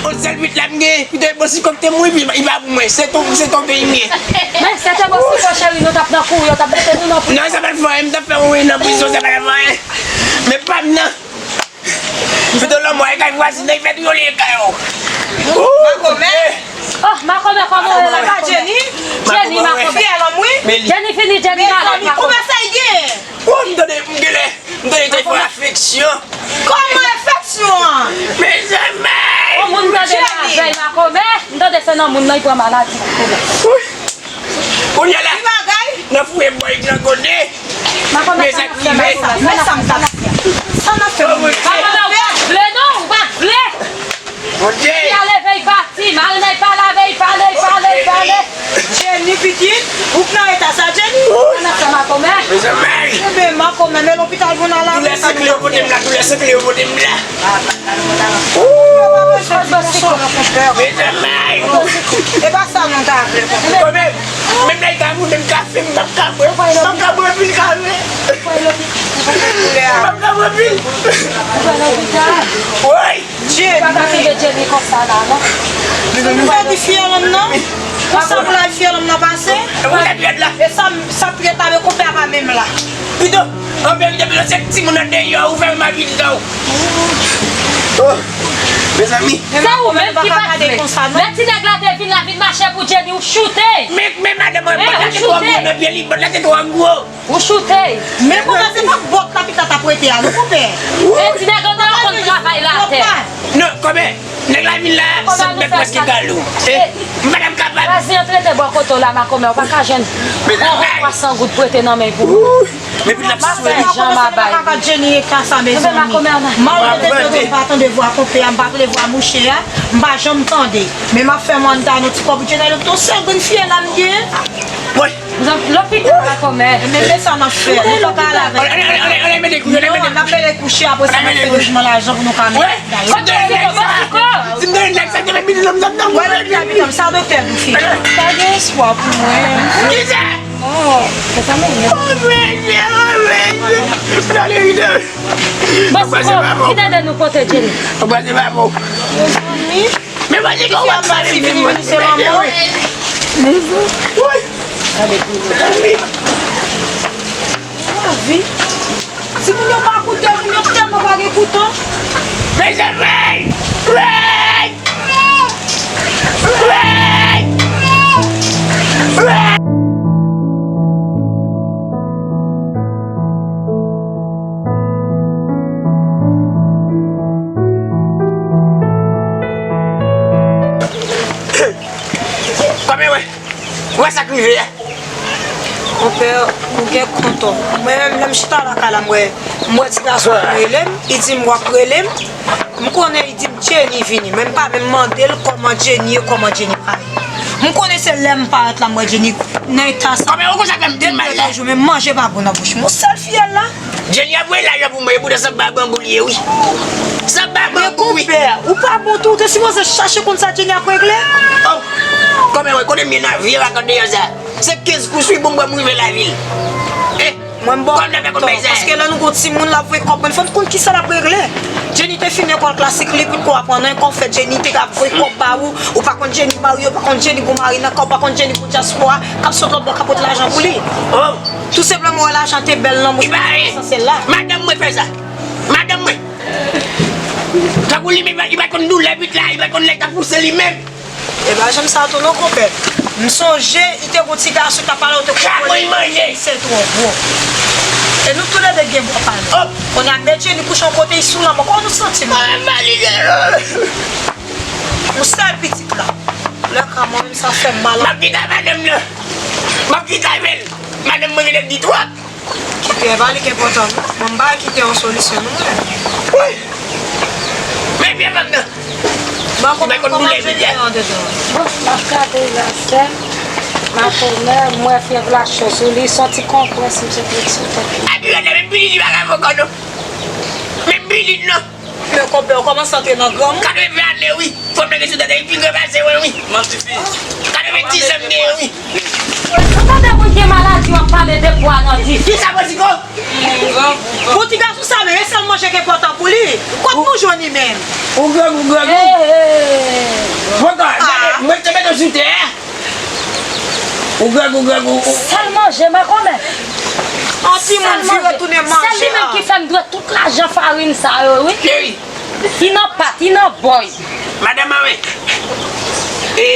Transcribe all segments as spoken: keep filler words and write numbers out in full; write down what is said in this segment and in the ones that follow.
Yon sèl pit la m gen, pito e bon si kòk te mouri, pi li pa pou mwen. Se ton, se ton peyi m ye. Men, se te bon si kòk, cheri, nou t ap nan kouri, yo t ap mete nou nan prizon. Non, sa pa t fè anyen, m t ap fè wouri nan prizon, sa pa t fè anyen. Men pa m nan. Pito lanmò e kay vwazen nan, li fè tou yon lye kay yo. Makomè. Oh, Makomè, kòman w ye la, Makomè? Jenny? Jenny, Makomè. Fyèl an mwen. Jenny fini, Jenny malad, Makomè. Kòman sa y gen? Oh, m tande, m genlè, m tande te fè afeksyon. Kòman afeksyon an? Mezanmi! Yon moun tande lavèy, Makomè. M tande se nan moun nan, li pran maladi, Makomè. Wi. Kounye a la, nan fouye bòy gran kote. Makomè, sa n ap fè, Makomè? Sa n ap fè, Makomè? Sa n ap fè, Makomè? Makomè, ou pa t vle, non, ou pa t vle. Bondye! Fi a leve, li pati. Marina, li pa lave, li pale, li pale, li pale. Jenny, pitit, ou k nan eta sa, Jenny? Sa n ap fè, Makomè? Mezanmi! Enben, Makomè, men lopital pou n al la. Doulè sangle yo pote m la, doulè sangle yo pote m la. Mezanmi! E pa sa nou ta vle, konpè. Konpè, menm lè l ta voye m kafe, m p ap ka bwè. M p ap ka bwè pil kafe. M p ap ka bwè pil. Woy! Dye! Ou pa ka kenbe Jenny konsa la, non. Ou pa di fyèl an nan? Konsa pou la fyèl an nan pase? E sa, sa pyèt la, men konpè a pa menm la. Pito, an verite, pito se timoun nan deyò, ou fè m abitid an ou. Oh, mezanmi. Se ou menm ki pa t vle. Lè ti nèg la te vin la, vin mache pou Jenny, ou choute. Men, men madanm mwen, bòt la te twò gwo nan pye li, bòt la te twò gwo. Ou choute. Men konpè, se pa bòt la pita t ap rete a, non, konpè. E ti nèg an nan konn travay latè. Non, konpè, nèg la vin la, sèt mèt prèske galon. E, m pa t ap kapab. Vwazen an trete bò kote w la, Makomè, ou pa ka jwenn twa san goud prete nan men pou ou. Men pou n ap sou emisyon m ap bay. Kaka Jenny e ka sa, mezanmi. Malgre te tande m pa tande vwa konpè a, m pa tande vwa mouche a, m pa janm tande. Men m ap fè manda nou ti kòb Jenny, yon sèl grenn fyèl la m gen. Lopital la, kòmè. Men, men sa n ap fè. Nou pa ka al avè l. Non, n ap mele kouche, apre sa n ap fè lojman lajan pou nou ka mete. Wè, lè m te abitan m, sa doktè di w, fi. Pa gen espwa pou mwen. Non. Bosiko, ki tande nou pote Jenny? Mezanmi. Men pa di ke w ap pale menm mwen. Woy! Gade pou mwen. Lavi. Timoun yo pa koute, moun yo tèlman pa gen kouton. Mezanmi! Woy! Woy! Woy! Kòmè wè, wè sa k rive a. Konpè, ou gen kont ou. Mwen menm, lè m chita lakay la, m wè, m wè ti gason an rele m, li di m w ap rele m. M konnen li di m Jenny vini, men m pa menm mande l kòman Jenny ye, kòman Jenny pa ye. M konnen se lè m parèt la m wè Jenny nan eta sa. Kòmè, ou konn sa k fè m pi mal la? Depi lòt jou, men manje pa bon nan bouch mwen. Yon sèl fiyèl la. Jenny ap voye lajan pou mwen, epoutan se banbou li ye, wi. Se banbou, wi. Men konpè, ou pa bon tou, ou te sipoze chache konn sa Jenny ap regle. Oh, kòmè, wè, kote m ye nan vye vakant deyò sa? Se kenz kou swiv pou m pran m rive lavil. Eh, Mwen m ba w tò, paske lè nou gon timoun l ap voye kòb, mwen fò n konn kisa l ap regle. Jenny te fin lekòl klasik li, potko aprann anyen, kòb fèt Jenny te ka voye kòb ba ou, ou pa konn Jenny marye, ou pa konn Jenny gon mari nan kay, ou pa konn Jenny gon dyaspora, k ap sot lòt bò k ap pote lajan pou li. Tou senpleman w wè lajan te bèl nan bouch mwen, esansyèl la. Madanm mwen fè sa. Madanm mwen. Tankou li menm, li pa konn doulè pit la, li pa konn lè k ap pouse li menm. E pa janm sa tou non, konpè. M sonje, li te gon ti gason k t ap pale, ou te konprann li se twò gwo. E nou toulède gen bò pa nou. Kounye a, men Jenny kouche yon kote, li sou lanmò. Kòman nou santi nou? Mwen valide. Yon sèl pitit la. Lè ka mwen menm sa fè m mal. M ap kite madanm nan. M ap kite avè l. Madanm mwen genlè di twòp. Kite, e pa li k enpòtan non. Mwen m pa kite yon solisyon non mwen. Wi. Men vye fanm nan. Bon, kòman, kòman Jenny an dedan? Bon, m ap gade la sè m. Makomè, m wè fyèv la cho sou li, soti konpwès, m soti sou tèt li. Epi gade, menm pitit li pa ka fè ankò non. Menm pitit non. Men konpè, ou kòmanse antre nan granmoun. Katreven ane wi. Fanm nan gen sou tèt li pi gran pase mwen wi. Katreven dis an m genyen wi. Ou tande moun gen maladi w ap pale de pwa nan di. Kisa Bosiko? Bon ti gason sa, men e sèl manje k enpòtan pou li. Kot nou jwenn li menm? Ou grangou, grangou. Poko, gade, mwen te mete w sou tè a. Ou grangou, grangou, ou. Sèl manje, makomè. An timoun vire tounen manje a. Sèl li menm ki fè m dwe tout lajan farin sa yo, wi. Cheri. Li nan pat, li nan bòy. Madanm mwen, e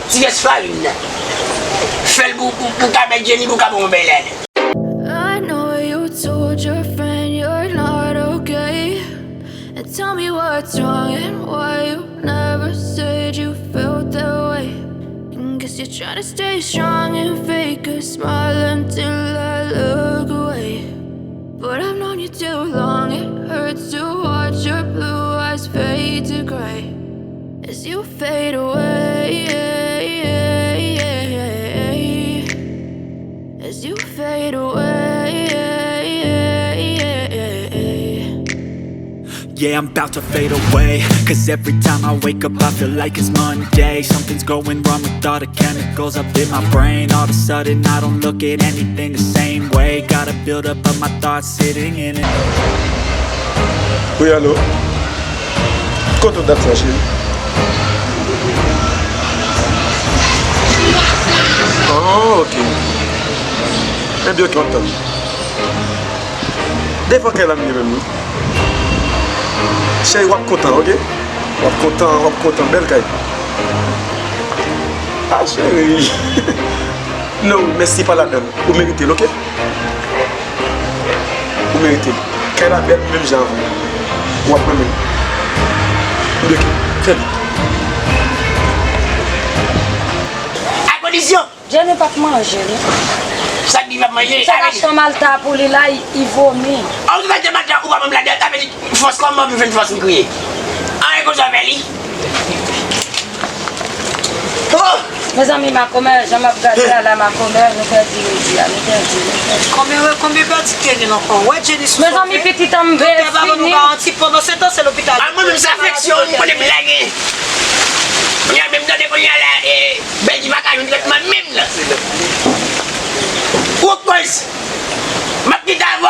ti rès farin nan. Fè l pou, pou, pou ka bay Jenny, pou ka bon bèl ale. I know you told your friend you're not okay. And tell me what's wrong and why you never said you felt that way. And guess you're trying to stay strong and fake a smile until I look away. But I've known you too long, it hurts to watch your blue eyes fade to gray as you fade away. As you fade away. Yeah, I'm about to fade away. Cause every time I wake up, I feel like it's Monday. Something's going wrong with all the chemicals up in my brain. All of a sudden, I don't look at anything the same way. Got a build up of my thoughts sitting in it. Wi, alo. Kote w t ap fè, cheri? Oh, ok. Ebyen, ok, m ap tann ou. Devan kè la m ye menm, wi. Cheri, w ap kontan, ok? W ap kontan, w ap kontan. Bèl kay. Ah, cheri. No, mèsi pa ladan l. Ou merite l, ok? Ou merite l. Kay la bèl menm jan avè w. W ap renmen l. Beke, fè vit. A kondisyon! Jenny p ap manje, non. Sa k di l p ap manje? Sa l achte yon malta pou li la, li vomi. A, ou te achte malta, ou pa ban m ladan, sa vle di fòs kòman pou fè fòs m kriye? Anyen konsa fè li. Oh! Mezanmi, makomè, jan m ap gade a la, makomè, nou pèdi jodi a, nou pèdi, nou pèdi. Konbyen, konbyen pèdi k te gen ankò? Wè Jenny sou sofe. Mezanmi, pitit an m veye fini. Doktè pa ban nou garanti, pandan se tan, se lopital. A, mwen menm, se afeksyon, mwen konnen m lage. Kounye a, menm tande kounye a la, e, Bèlji pa ka jwenn tretman menm nan. Ou koz, m ap kite avè w.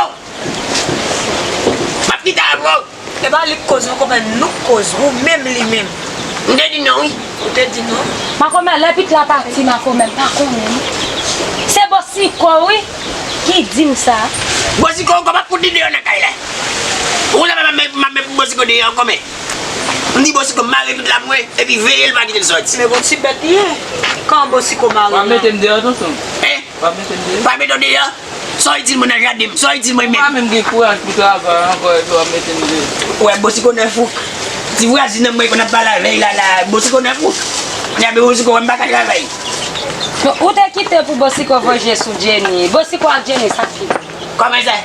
M ap kite avè w. E pa li k koz non, konpè, nou k koz, ou menm li menm. M te di non wi. Ou te di non. Makomè, lè pitit la pati, makomè, m pa konnen non. Se Bosiko wi ki di m sa. Bosiko ankò, m ap fout li deyò nan kay la. Ou la m ap met Bosiko deyò ankò, men. M di Bosiko mare pitit la pou mwen, epi veye l pa kite l sòti. Men gon ti bèt li ye. Kòman Bosiko mare l la? W ap mete m deyò tonton? Hein? W ap mete m deyò? Pa mete w deyò. Sa w itil mwen nan jaden m? Sa w itil mwen menm? Ou pa menm gen kouraj pou travay ankò epi w ap mete m deyò. Ou wè Bosiko nan fouk. Ti vwazin nan mwen konn ap pale avè l la la, Bosiko nan fouk. Li ap Bosiko wè m pa ka travay. Bon, ou te kite pou Bosiko voye je sou Jenny. Bosiko ak Jenny, sa k pi? Kòman sa?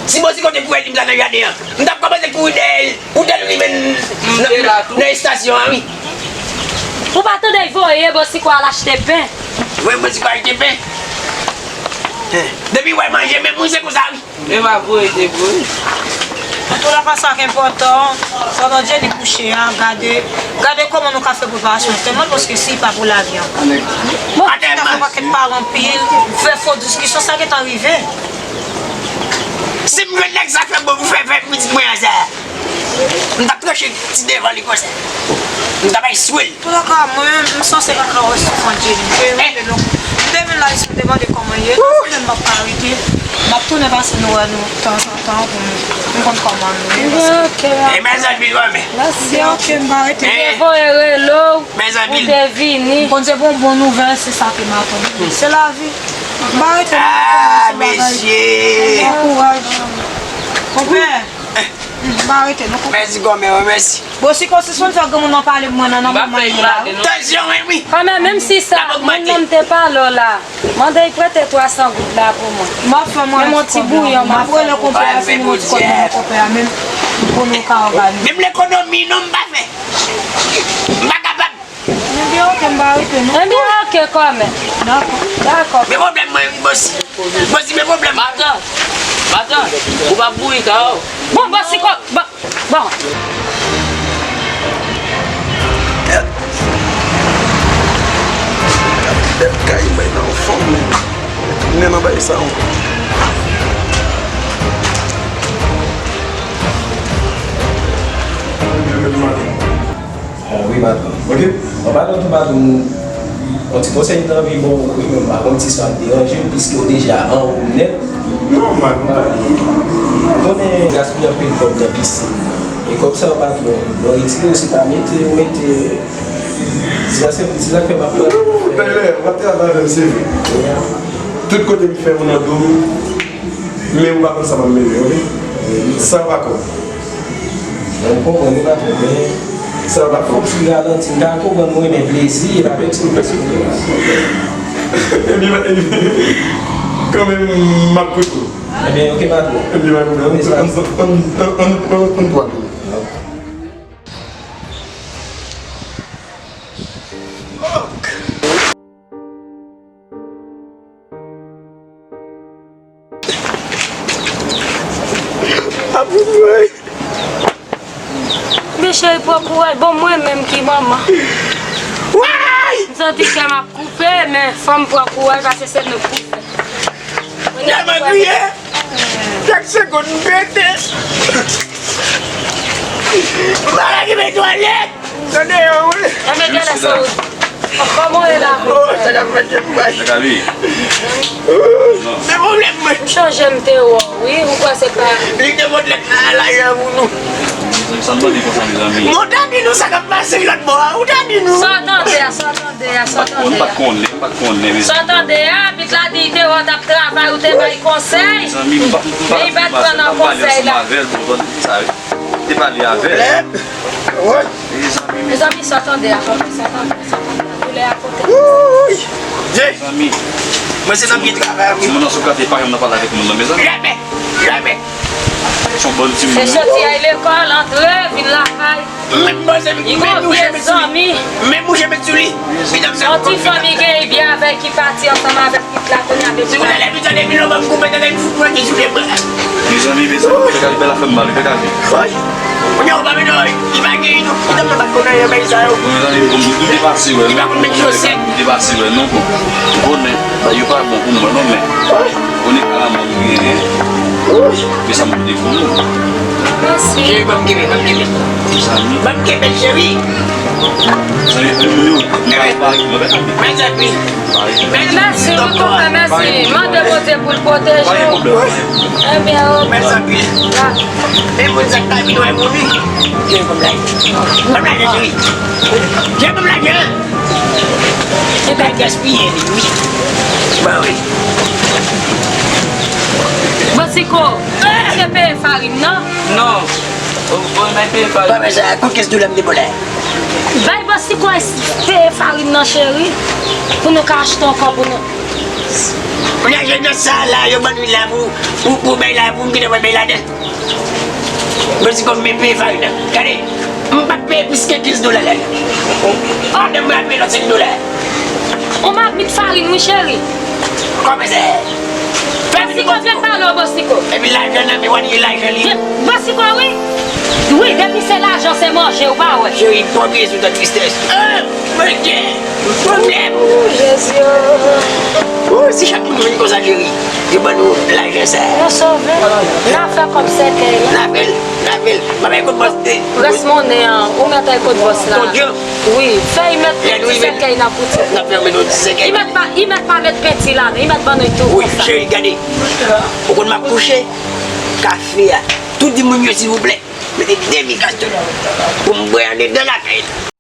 Si Bosiko te kouri di m sa nan jaden an, m t ap kòmanse kouri dèyè l pou te l rive nan estasyon an wi. Ou pa tande l voye Bosiko al achte pen? Voye Bosiko achte pen? Depi w wè manje menm wi se konsa wi. E pa voye te voye. Antoulaka sa k enpòtan, pandan Jenny kouche a, gade, gade kòman nou ka fè preparasyon antèman l, paske si pa pou lavi ankò. Antèman. Fè pakèt pale anpil, fè fo diskisyon, sa gentan rive. Si m jwenn nèg sa fè bon pou fè fè pitit mwen an sa, m t ap tranche ti devan li konsa. M t ap al swe l. Antoulaka, mwen, m sanse pa ka wè soufrans Jenny. M te rele nou. M te vin la isit, m te mande kòman l ye. Lè m p ap ka rete, m ap tounen pase nou wè nou tanzantan pou m, m konn kòman nou ye. Paske... Ok. E mèsi anpil, mami. Mèsi. Ok, m pa rete. Te voye rele w, ou te vini. M konn se pou yon bon nouvèl, se sa ke m atann. Se lavi. M pa rete, m ap kòmanse bagay. Ah, mesye. Bon kouraj. Konpè. M pa rete non. Mèsi kòmè, wi, mèsi. Bon, si konsistansi granmoun nan pale pou mwen nan, nan moman yo la, wi. Tansyon, wi, wi. Kòmè, menm si sa, moun nan m te pale w la, mande l prete twa san goud la pou mwen. M ap fè mwen yon ti bouyon, m ap rele konpè a, si nou yon ti kòb nan konpè a, menm pou nou ka òganize. Menm lekonomi, non, m pa fè. M pa kapab. Ebyen, oke, m pa rete, non. Ebyen, oke, kòmè. Dakò. Dakò. Men pwoblèm mwen, boss. Boss, men pwoblèm. Matant. Matant, ou pa bouyik a, o. Bon, boss, si kò, bon, bon. Tèt kay mwen nan fon, men. Tounen nan bay sa ankò. Ah, wi, patwon. Ok. Bon, patwon, tou patwon, yon ti konsèy m t anvi ba w, wi, men m pa konn si sa ap deranje w, piske w deja anwo nèt. Non, man, m pa. Ou konnen gaspiye anpil kòb nan pisin. E kòb sa yo, patwon, lè w retire yo, se pa mete, ou mete, se sa, se, se sa k fè m ap mande. Ou, talè, w ap travay avè m, se vre. Tout kote m fè, ou nan do m. Men ou pa konn sa m ap mennen, ok? Sa w pa konn. Mwen konprann, wi, patwon, men sa w pa konn. Fòk ti ralanti, m ka konprann ou renmen plezi, e pa pèsonn, pèsonn. Epi, epi, kanmenm, m ap koute w. Ebyen, ok, patwon. Epi, pa pwoblèm. Ann, ann, ann, ann, ann pwale. Apre mwen. Men cheri, pran kouraj. Bon, mwen menm ki manman. Way! M santi kè m ap koupe, men fò m pran kouraj, paske se nou k pou fè. Tèlman kriye, chak segonn m pete. M pa ka kenbe twalèt. Tande yo, wi. Enben, gade sa, wi. Kòman w ye la? Oh, sa k ap fèt, wi. Gabi. Men pwoblèm mwen. M chonje m te wè w, wi. Ou kwè se pa. Li te pot lèt la, lajan pou nou. Sa m tande konsa, mezanmi. Bon, w ta di nou sa k ap pase lòt bò a. Ou ta di nou. Sa w tande a, sa w tande a, sa w tande a. M pa t konnen, m pa t konnen, mezanmi. Sa w tande a, pit la di te wè w t ap travay, ou te bay konsèy. Mezanmi, m pa, m pa, men li pa t pran nan konsèy la. Avè l, bon, tande sa, wi. Te pale avè l. Mezanmi, mezanmi, sa tande a, sa tande a, sa tande a. Doulè a pote. Mezanmi. Mwen se nan pye travay, wi. Timoun nan sou kante pa janm nan pale avèk moun nan, mezanmi. Jamè, jamè. Se yon bon timoun. Se soti al lekòl, antre, vin lakay. Li gon vye zanmi. Menm mouche met sou li. Yon ti fanmi gen, li byen avè l, ki pati ansanm avèk. Mezanmi, mezanmi, fè Gaby bèl afè m mal, fè Gaby. Kounye a ou pa vin, non, li pa gen non. Li tèlman pa t konn anyen, bagay sa yo. Bon, mezanmi, m depase wè, non. Li pa konn met chosèt. M depase wè, non, bon. Bon, men, bagay yo pa bon pou mwen, non, men. Konnen ka la mò nou genyen. Men sa m te di pou nou. Mèsi. Cheri, ban m kenbe, ban m kenbe. Mezanmi. Ban m kenbe, cheri. Mezanmi, mezanmi. Mèsi, wi, konpè, mèsi. Mande Bondye pou l pwoteje w. Ebyen, ok. Mèsi anpil. E moun sa k ta vin wè moun, wi. Jere kòb la. Kòb la, cheri. Jere kòb la, jere. Li pa gaspiye li, wi. Ba wi. Bòsiko, ou te peye farin nan? Non. Ou, ou mèt peye farin. Kòb sa, kòb kès dola m te ba w la. Bay Bòsiko peye farin nan, cheri, pou nou ka achte ankò pou nou. Kounye a, jèn nan sa la, yo ban nou la pou, pou, pou bay la, pou m kite mwen bay ladan. Bòsiko, m peye farin nan. Gade, m pa peye plis ke kenz dola la. Pandan mwen ap peye lòt senk dola. On mabit farin, wi, cheri. Kòman se? Bòsiko, vin pale w, Bòsiko. Epi lajan nan men w, lajan li. Bòsiko, wi. Wi, depi se lajan, se manje, ou pa wè. Cheri, pòtre sou tan tristès. Ah, Bondye, pwoblèm. Jezi, oh. Oh, si chak moun vin konsa, cheri, yo ban nou lajan sa. Nou sove. N a fè kòb sèkèy la. N a fè l, n a fè l. M ap al kot bòs. Rès monnen an, ou mèt al kot bòs la. Bondye. Wi, fè y mèt ti sèkèy nan kouti. N ap fèmen nou ti sèkèy. Y mèt pa, y mèt pa mèt penti ladan, y mèt ban nou tou konsa. Wi, cheri, gade. Ou konn m ap kouche, kafe a. Tout di moun yo, silvouplè, mete demi kas tou pou m bwè andedan lakay la.